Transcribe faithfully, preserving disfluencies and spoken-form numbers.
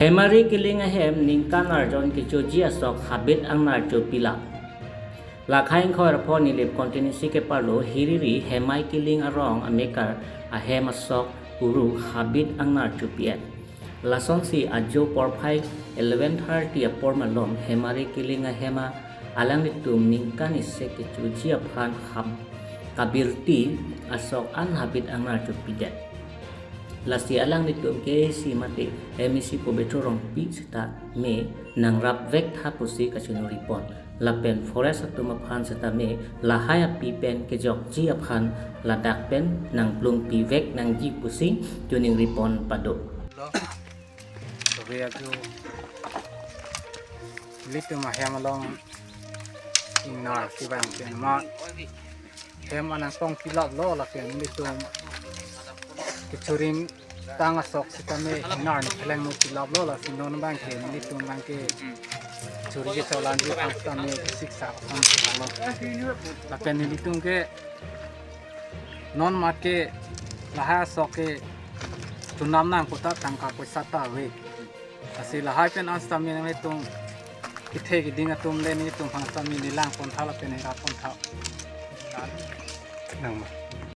Hemari Killing ahem ningkan arjon kechoji asok habit angnar chopilap. Lakha ingkoi ra pho Nilip constituency keparlo Hiriri Hemari Killing arong amekar ahem asok uru habit angnar chopi-et. Lasonsi ajo porphai eleven thirty apor malom Hemari Killing ahem alanglitum ningkan isi kechoji aphan hab-, kabirti asok an habit angnar chopidet. Lasi alanglitum ke isi mate M A C pu Bethu Rongpi seta me nangrap vek tha pusi kachiningri pon. Lapen forest atum aphan seta me lahai api pen kejokji aphan ladak pen nangplungpi vek nangji pusi chiningri pon pado. Lo. Tobe ajo. Nelitum ahem along ingnar kevang pen ma. Hem anang tong pilaplo lapen nelitum kechorim tang asok sitame ingnar ni pheleng no pilaplo, lasi non abang ke nelitum abang ke chori kecholanji aphan sitame siksa aphan lo. Lapen nelitum ke non mat ke lahai asok ke chonam nang puta tangka poisa ta ave. Lasi lahai pen an sitame nelitum kethe keding atum le nelitum aphan sitame nelang pon tha lapen nera pon tha. Nang ma.